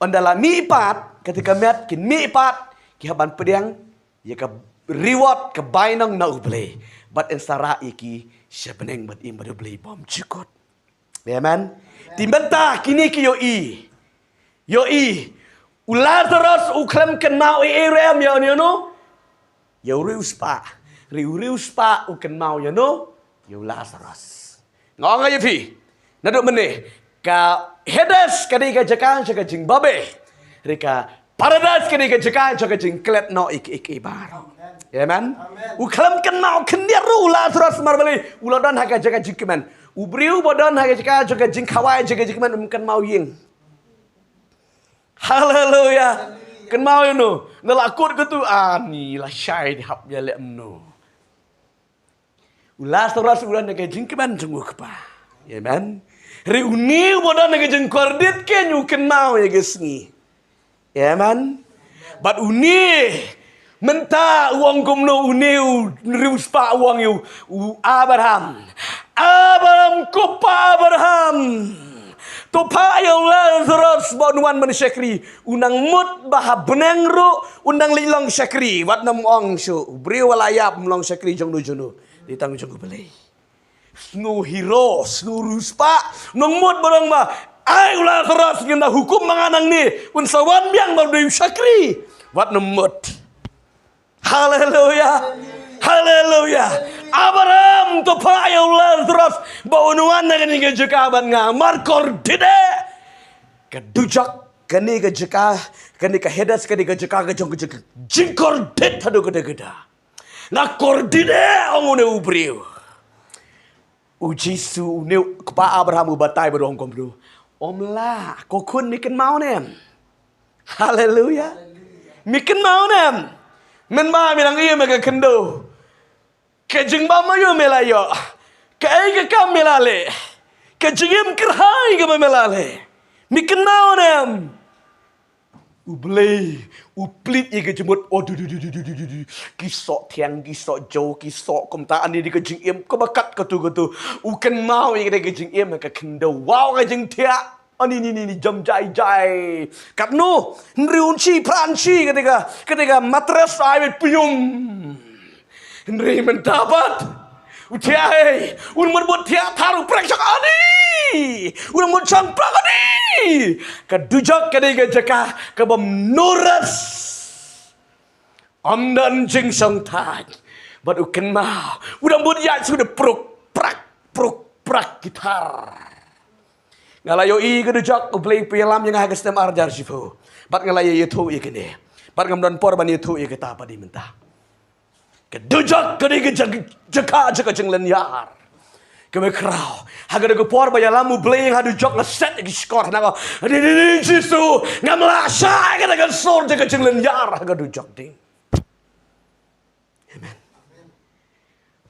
Ynda la mihpat, kata ka met kin mihpat, ki hap ban pdiang ïa ka reward, ka bainong na U Blei. Bad yn sa rah ïa ki sha bneng bad im bad U Blei bymjukut. Amen. Te mynta kine ki ïohi. Ïohi. U Lazarus u khlem kynmaw ei ei ruh em, ïa uno uno. Ïa u riewspah. Hynrei u riewspah u kynmaw ïa uno? Ïa u Lazarus. Nga ong ïa phi, naduh mynne, ka Hades ka dei ka jaka jong ka jingbabe. Hynrei ka paradais ka dei ka jaka jong ka jingklet noh ïa kiei kiei baroh. Amen. U khlem kynmaw khyndiat ruh u Lazarus, namar balei? U la don ha ka jaka jingkmen. U briew ba don ha ka jaka jong ka jingkhawai, jong ka jingkmen, um kynmaw ïing. Haleluya. Kynmaw ïa uno? Nga la kut katu, ani la shai, dei hap ïaleh kumno. U Lazarus u don ha ka jingkmen jong u Kpa. Amen. Hynrei une uba don ha ka jingkordit, kein u kynmaw ïa ka sngi. Amen. Bad une mynta u ong kumno, une u riewspah u ong ïa u, u Abraham. Abraham, ko pa Abraham, to phah ïa u Lazarus ba un wan ban shakri. U nang mut ba ha bneng ruh un nang leit long shakri. Wat nym ong shuh, u briew ba la ïap um long shakri jong no jong no. Dei tang jong U Blei. Sngewhiro, sngewriewspah, nang mut ba dang ba, ai u Lazarus, ngin da hukum ma nga nangne, un sa wan biang ba u dei u shakri. Wat nym mut. Haleluya. Haleluya. Abraham, to phah ïa u Lazarus ba un wan na kane ka jaka bad nga, namar kordit eh. Ka dujok, kane ka jaka, kane ka Hades, kane ka jaka ka jong ka jaka jingkordit haduh katta katta. Nga kordit eh, ong une u briew. U Jisu, une u Kpa Abraham u batai bad u ong kumno? Ym lah. Ko khun, me kynmaw ne em? Haleluya. Me kynmaw ne em? Mynba me dang im ha ka khyndew, ka jingbam aïu me la ïoh? Kaei ka kam me la leh? Ka jingim kyrhai kaba me la leh, me kynmaw ne em? U Blei u plie ïa ka jingmut. O, du, du, du. Ki soh thiang, ki soh jew, ki soh kumta, ani dei ka jingim kaba kat katu katu. U kynmaw ïa ka dei ka jingim ha ka khyndew. Wow, ka jingthiah. Ani ni ni ni jam jai jai. Katno? Hynriew inchi, phra inchi, ka dei ka, ka dei ka mattress ai bad pynïum. Hynrei mynta pat u thiah ei, un mut mut thiah thar u prek shong ani. Un mut shong prek ani. Ka dujok ka dei ka jaka kaba ym notice. Ym don jingshongthait. Bad u kynmaw, u dang mut ïaid shu da pruk prak, pruk prak ki thar. Nga la ïohi ka dujok, U Blei u pynïalam ïa nga ha ka snem ar hajar shiphew. Bad nga la ïa ïathuh ïa kane. Bad ngam don por ban ïathuh ïa kata pat mynta. Ka dujok ka dei ka jaka, jaka, jaka jinglynñiar. Kaba khraw, ha kata ka por ba ïalam U Blei ha dujok, la set ïa ki shkor, nga ong, ni ni ni Jisu, ngam lah shah ïa kata ka sur jaka jinglynñiar ha ka dujok ding. Amen.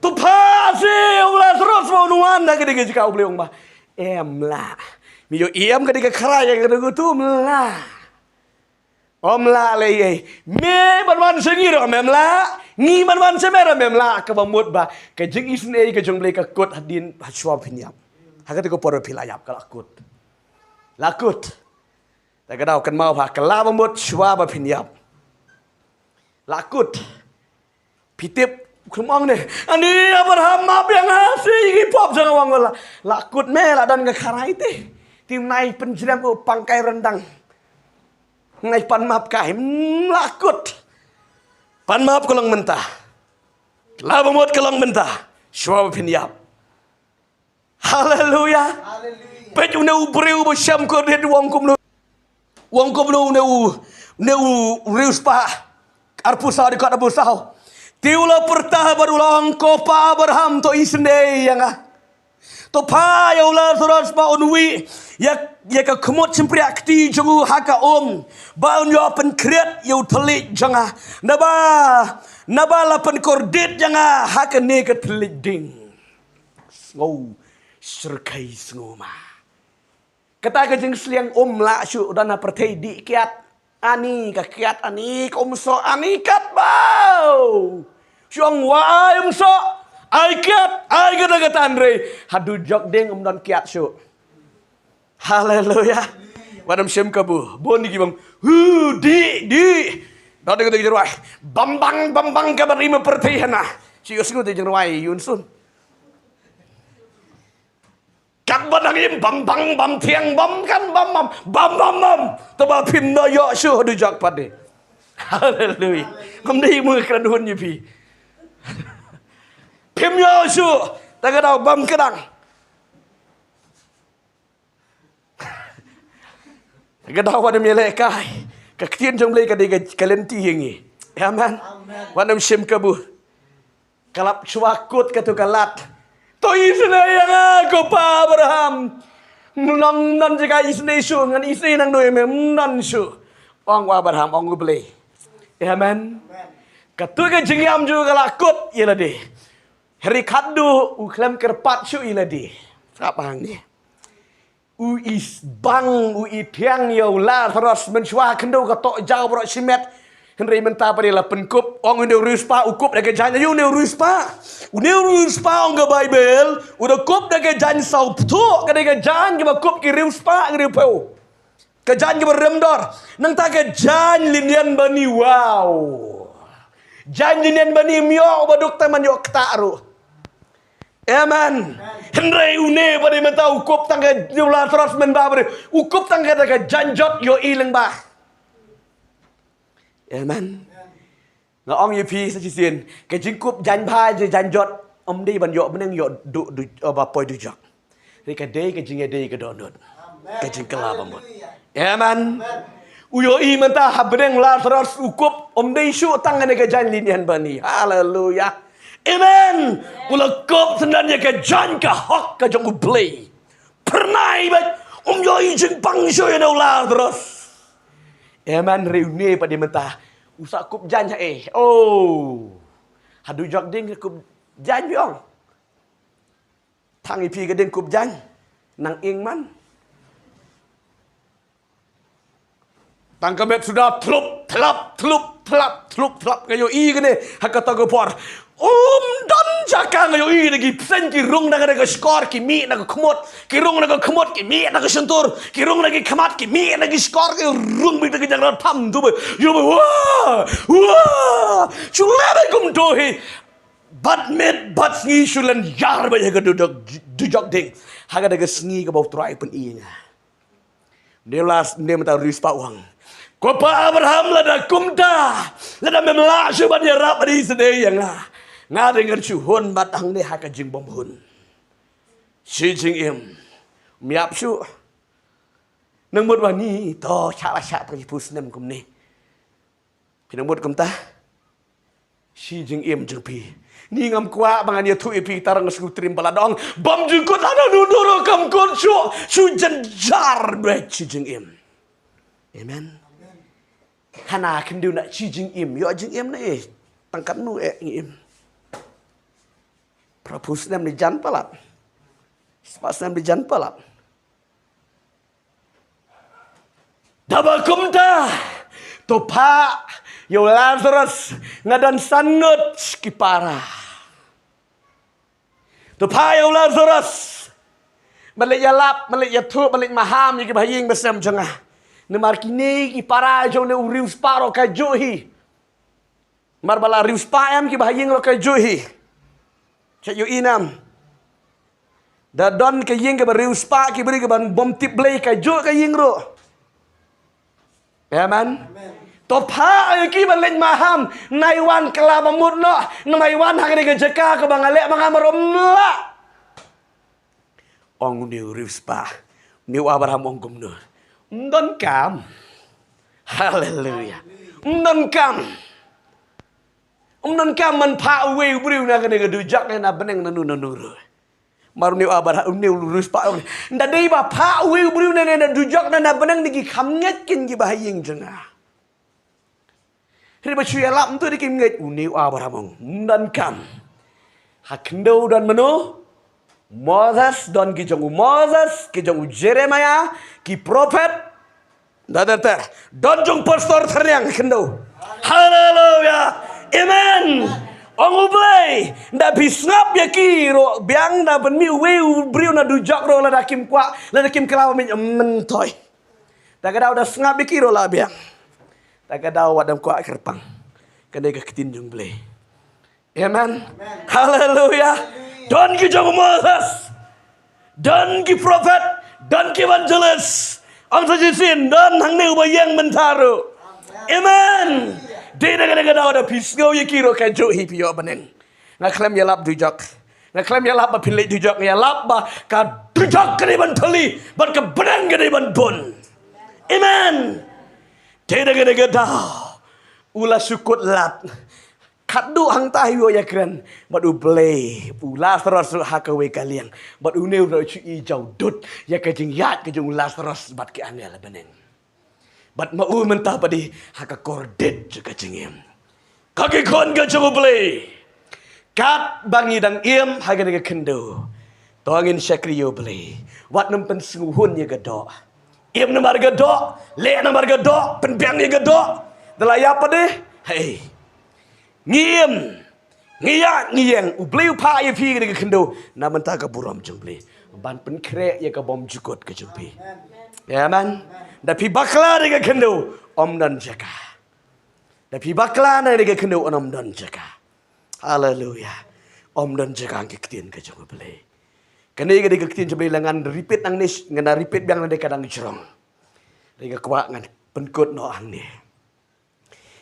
To phah seh ïa u Lazarus ba un wan na ka dei ka jaka, U Blei u ong ba ym lah. Me ïohi em ka dei ka khraw ïa kata ka tu, ym lah. Ym lah lei ei. Me ban wan sha ngi ruh ym lah. Ngi man man sha mera mem lah kaba mut ba ka jingisynei ka jong U Blei ka kut hadien ha shuwa ba phin ïap. Ha kata ka por ba phi la ïap ka la kut. La kut. Ta ka daw kynmaw ba ka la ba mut shuwa ba phin ïap. La kut. Phi tip, u kham ong ne, ani Abraham map ïa nga shi ki pop jong nga, ong la. La kut me la don ka kharai te. Te nai pynjrem u pang kai ryndang. Nai pan map kai, mm, la kut. Pan map ka long mynta. La ba mut ka long mynta. Shuwa ba phin ïap. Haleluya. Peit une u briew ba shem kordit, u ong kumno. U ong kumno une u, une u riewspah. Arphew saw, dkhot arphew saw. Te u la pyrta bad u la ong, ko pa Abraham, to isynei ïa nga. To phah ïa u Lasaros ba un wih ïa, ïa ka khmut shympriah kti jong u ha ka um, ba un ïoh pynkhriat ïa u thylliej jong nga. Naba, naba la pynkordit ïa nga ha kane ka thylliej ding. Sngew shyrkhei, sngew ma. Kata ka jingsliang um lah shuh, don ha pyrthei dih kiad. Ani ka kiad, ani ka umsoh, ani katba. Shu ong wa ai umsoh, ai kiad, ai kata kata, hynrei ha dujok ding ym don kiad shuh. Haleluya. Wat nym shim kabu. Bun ki bang, hu, dih, dih. Don kata ki jingrwai, bam bang, bam bang, kaba rim pyrthei hana. Shu ïohsngew kata ki jingrwai, ïohsngew. Katba dang im, bam bang, bam thiang, bam kan, bam bam, bam bam bam. Te ba phim da ïoh shuh ha dujok pat de. Haleluya. Ngam dei mu kren hun ïa phi. Phim ïoh shuh. Ta ka daw bam kdang. Ta ka daw wat nym ïalehkai. Ka ktien jong U Blei ka dei ka, ka lynti ïa ngi. Amen. Wat nym shim kabu. Ka la shuwa kut katu ka lad. To isynei ïa nga ko pa Abraham. Ym don, ym don jaka isynei shuh, ngan isynei nangno ïa me, ym don shuh. Ong u Abraham, ong U Blei. Amen. Katu ka jingïam jong u ka la kut ïa lade. Hynrei khatduh u khlem kyrpad shuh ïa lade. Sngap hangne. U i bang, u i thiang ïa u Lasaros mynshuwa, khyndew ka toh jaw baroh shimet. Hynrei mynta pat de la pynkup, ong une u riewspah u kup da ka jaiñ, ïa une u riewspah. Une u riewspah ong ka Baibl, u da kup da ka jaiñ sawphthuh, ka dei ka jaiñ kaba kup ki riewspah, ki riewphew. Ka jaiñ kaba rem dor. Nangta ka jaiñ lynñian bani, wow. Jaiñ lynñian bani ym ïoh uba duk tang ban ïoh ktah ruh. Amen. Hynrei une ba dei mynta u kup tang ka, u Lasaros mynba ba dei u kup tang ka, ka jaiñ jot, ïohi lyngba. Amen. Nga ong ïa phi sa shisien, ka jingkup jaiñ bha, jaiñ jot, ym dei ban ïoh bneng, ïoh du, du, ba poi dujok. Hynrei ka dei ka jingïadei ka dohnud. Ka jingkylla ba mut. Amen. U ïohi mynta ha bneng Lasaros u kup, ym dei shuh tang kane ka jaiñ lynñian bani. Haleluya. Amen. U la kup syndon ïa ka jaiñ ka hok ka jong U Blei. Phyrnai bad um ïohi jingpang shuh ïa u Lasaros. Amen. Hynrei une pat de mynta u sa kup jaiñ ha ei. Oh. Ha dujok ding ka kup jaiñ biang. Tang ïa phi ka ding kup jaiñ. Nang ing man. Tang ka met suda thlup, thlap, thlup, thlap, thlup, thlap. Nga ïohi kane ha kata ka por. Um don jaka, nga ïohi da ki bseiñ ki rung na ka, na ka shkor, ki mih na ka khmut, ki rung na ka khmut, ki mih na ka shyntur, ki rung na ki khmat, ki mih na ki shkor, ki rung beit na ka jangrot pham tu ba. Ïohi ba, wa! Wa! Shu leh ba kumto hi. Bad miet bad sngi shu len ïar beit ha ka dujok, dujok ding. Ha kata ka sngi kaba U Trai u pyni ïa nga. Une la, une mynta u riewspah u ong, ko pa Abraham, lada kumta, lada mem lah shuh ban ïarap, ban isynei ïa nga, nga dei ngan shu hun bad hangne ha ka jingbymhun. Shi jingim. Ym ïap shuh. Nang mut ba ngi to shah la shah tang shiphew snem kumne. Phi nang mut kumta? Shi jingim jong phi. Ngi ngam kwah ba ngan ïathuh ïa phi tang shu trim palat, ong bym ju kut, lada nunu ruh kam kut shuh, shu jynjar beit shi jingim. Amen. Hana khyndiat na shi jingim, ïoh jingim na eh. Tang katno eh ngi im. Phraphew snem ne jan palat. Spah snem ne jan palat. Daba kumta, to phah Ïa u Lazarus, nga don san ngut ki para. To pha ïa u Lazarus. Ban leit ïalap, ban leit ïathuh, ban leit maham ïa ki bahaïing basem jong nga. Namar kine ki para jong une u riewspah ruh ka juh hi. Namar ba la riewspah em ki bahaïing ruh ka juh hi. Sha ïohi nam. Da don ka ïing kaba riewspah ki briew kiba bym tip Blei ka juh ka ïing ruh. Amen. To pha ïa ki ban leit maham, nai wan kylla ba mut noh, namar wan ha kane ka jaka kaba nga leh ba nga mar um lah. Ong une u riewspah, une u Abraham ong kumno? Ym don kam. Haleluya. Ym don kam. Ym don kam ban phah uwei u briew na kane ka dujok ne na bneng nanu nanu ruh. Mar une u Abraham, une u riewspah, ynda dei ba phah uwei u briew na ne na dujok ne na bneng ne ki kham ngeit kin ki bahaïing jong nga. Hynrei ba shu ïalap mynta de kim ngeit. Une u Abraham ong, ym don kam. Ha khyndew don mano? Moses, don ki jong u Moses, ki jong u Jeremiah, ki prophet. Da da da. Don jong pastor thariang khyndew. Haleluya. Amen. Ong U Blei, da phi sngap ïa ki ruh biang, da pynmih uwei u briew na dujok ruh lada kim kwah, lada kim kylla ba mih myntoi. Da ka daw da sngap ïa ki ruh la biang. Da ka daw wat dang kwah kyrpang. Kane ka ktien jong U Blei. Amen. Haleluya. Don ki jong u Moses. Don ki prophet. Don ki evangelist. Ong sa shisien, don hangne uba ïeng mynta ruh. Amen. Dei da kane ka daw da phi sngew ïa ki ruh ka juh hi phi ïoh bneng. Nga khlem ïalap dujok. Nga khlem ïalap ba phin leit dujok, nga ïalap ba ka dujok ka dei ban thylli bad ka bneng ka dei ban bun. Amen. Dei da kane ka daw u la shu kut lad. Khatduh hangta hi u ïakren bad U Blei, u Lazarus ruh ha kawei ka liang. Bad une u ruh shu i jaw dud ïa ka jingïaid ka jong u Lazarus bad ki angel bneng. Bad ma u mynta pat de ha ka kordit jong ka jingim. Ko ki khun ka jong U Blei, katba ngi dang im ha kane ka khyndew, to ngin shakri ïa U Blei. Wat nym pynsngewhun ïa ka doh. Im namar ka doh, leh namar ka doh, pynbiang ïa ka doh. Da la ïap pat de, hei. Ngi im, ngi ïaid, ngi ïeng, U Blei u phah ïa phi kane ka khyndew na bynta ka burom jong U Blei, ban pynkhreh ïa ka bymjukut ka jong phi. Amen. Da phi bakla kane ka khyndew, ym don jaka. Da phi bakla kane ka khyndew, ym don jaka. Haleluya. Ym don jaka ha ka ktien ka jong U Blei. Kane ka dei ka ktien jong U Blei, la ngan repeat nangne, ngan repeat biang nangne ka dang jrong. Dei ka kwah ngan pynkut noh hangne.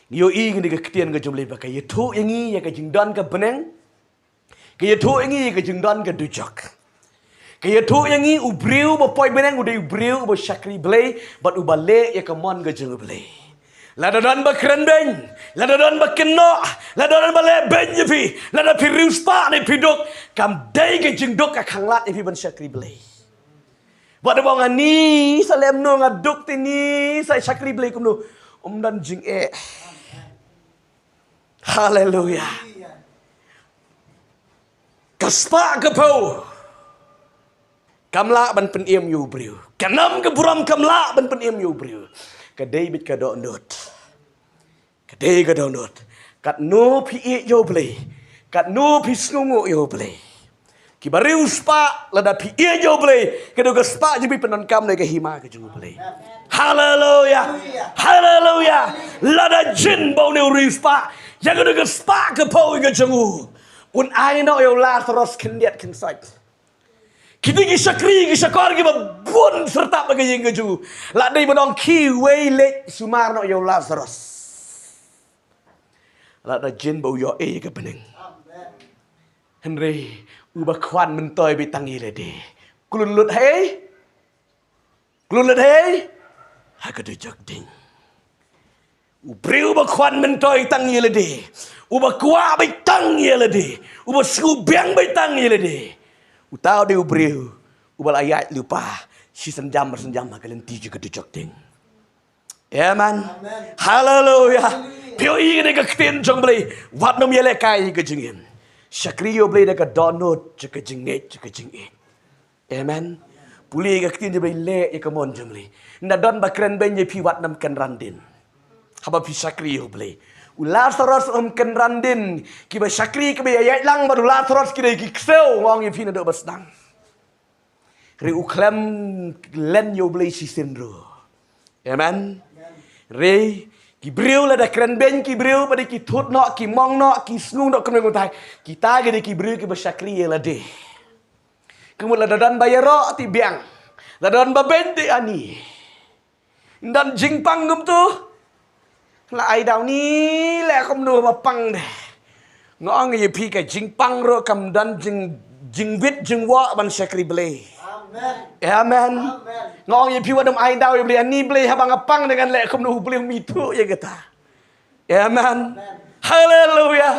Ngi ïohi kane ka ktien ka jong U Blei ba ka ïathuh ïa ngi ïa ka jingdon ka bneng. Ka ïathuh ïa ngi ïa ka jingdon ka dujok. Ka ïathuh ïa ngi u briew ba poi bneng u dei u briew uba shakri Blei bad uba leh ïa ka mon ka jong U Blei. Lada don ba kren beiñ, lada don ba kynnoh, lada don ba leh beiñ ïa phi, lada phi riewspah ne phi duk, kam dei ka jingduk ka khanglad ïa phi ban shakri Blei. Wat da ba nga ni sa lem no nga duk te ni sa shakri Blei kumno. Ym don jingeh. Haleluya. Ka spah ka phew kam lah ban pynim ïa u briew. Ka nam ka burom kam lah ban pynim ïa u briew. Ka dei beit ka dohnud. Ka dei ka dohnud. Katno phi ïeit ïa U Blei, katno phi sngewnguh ïa U Blei. Kiba riewspah, lada phi ïeit ïa U Blei, ka dei ka spah jong phi pyndonkam na ka hima ka jong U Blei. Haleluya. Haleluya. Lada jin ba une u riewspah ïa ka dei ka spah ka phew ka jong u, un ai noh ïa u Lazarus khyndiat khynsoit. Kine ki shakri ki shakor kiba bun syrtap ha ka ïing ka jong u, la dei ban ong, kiwei leit sumar noh ïa u Lazarus. Lada jin ba u ïoh ei ka bneng. Hynrei uba khwan myntoi beit tang ïa lade, klun lut hei. Klun lut hei ha ka dujok ding. U briew uba khwan myntoi tang ïa lade, uba kwah beit tang ïa lade, uba sngewbiang beit tang ïa lade, uta u dei u briew uba la ïaid lypa shi synjam ar synjam ha ka lynti jong ka dujok ding. Amen. Haleluya. Phi ïohi kane ka ktien jong U Blei, wat nym ïalehkai ïa ka jingim. Shakri ïa U Blei da ka dohnud jong ka jingngeit jong ka jingïeit. Amen. Pule ïa ka ktien jong U Blei, leh ïa ka mon jong U Blei. Ynda don ba kren beiñ ïa phi, wat nym kynran dien. Haba phi shakri ïa U Blei. U Lasaros um kynran dien, kiba shakri kiba ïaid lang bad u Lasaros ki dei ki ksew, nga ong ïa phi naduh ba sdang. Hynrei u khlem len ïa U Blei shisien ruh. Amen. Hynrei ki briew lada kren beiñ ki briew, ba dei ki thut noh, ki mong noh, ki sngew noh kumno kumtai, kita ki dei ki briew kiba shakri ïa lade. Ka mut lada don ba ïaroh te biang, lada don ba beiñ te ani. Don jingpang kumtu. La ai daw ni leh kumno ba pang de. Nga ong ïa phi, ka jingpang ruh kam don jing, jingwit jingwoh ban shakri Blei. Amen. Nga ong ïa phi, wat nym ai daw ïa Blei, ani Blei, haba nga pang de ngan leh kumno, U Blei um ithuh ïa kata. Amen. Haleluya.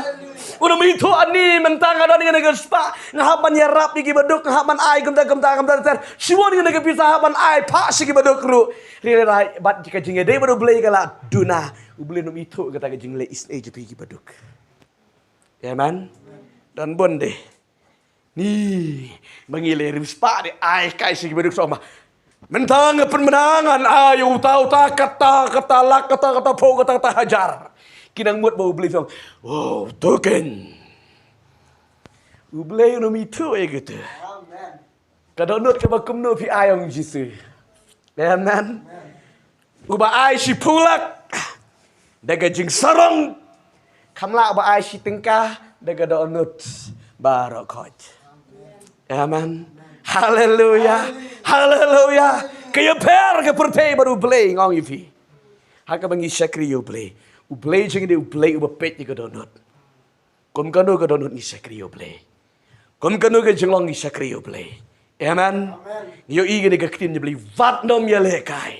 Unym ithuh ani mynta nga don ïa kane ka spah, nga hap ban ïarap ïa kiba duk, nga hap ban ai kumta kumta kumta ter. Shibun ïa kane ka pisa hap ban ai phah sha kiba duk ruh. Hynrei bad ka jingïadei bad U Blei ka la duna. U Blei unym ithuh kata ka jingleh isynei jong phi kiba duk. Amen. Don bun de. Ni, ma ngi leh rim spah de, ai kai sha kiba duk sha ma. Mynta nga pynbna ngan ai uta uta kata kata lak, kata kata phew, kata kata hajar. Ki nang mut ba U Blei song. Oh, token. U Blei unym ithuh ïa kata. Ka dohnud kaba kumno phi ai, ong Jisu. Amen. Uba ai shiphew lak da ka jingsarong, kham lah uba ai shi tyngka da ka dohnud baroh khoit. Amen. Haleluya. Haleluya. Ka ïapher ka pyrthei bad U Blei, nga ong ïa phi. Ha kaba ngi shakri ïa U Blei, U Blei jong ngi dei U Blei uba peit ïa ka dohnud. Kum kano ka dohnud ngi shakri ïa U Blei. Kum kano ka jinglong ngi shakri ïa U Blei. Amen. Ngi ïohi kane ka ktien jong U Blei, wat nym ïalehkai.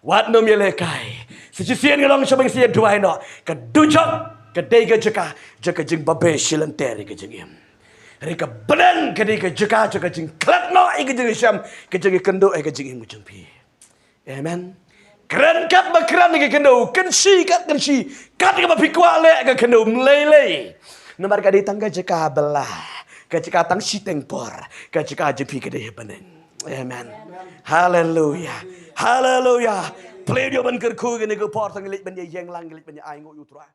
Wat nym ïalehkai. Sa shisien nga long sha ba ngi sa ïa duwai noh. Ka dujok ka dei ka jaka jong ka jingbabe shi lynter ïa ka jingim. Hynrei ka bneng ka dei ka jaka jong ka jingkhlad noh ïa ka jingshem, ka jingïakynduh ïa ka jingim ka jong phi. Amen. Kren kat ba kren ka khyndew, kynshi kat kynshi, kat kaba phi kwah leh ka khyndew, ym lei lei. Namar ka dei tang ka jaka bylla, ka jaka tang shiteng por, ka jaka jong phi ka dei ha bneng. Amen. Haleluya. Haleluya. Pynleit ïa ban kyrkhu kane ka por, tang leit ban ïa ïeng lang, leit ban ïa ainguh ïa U Trai.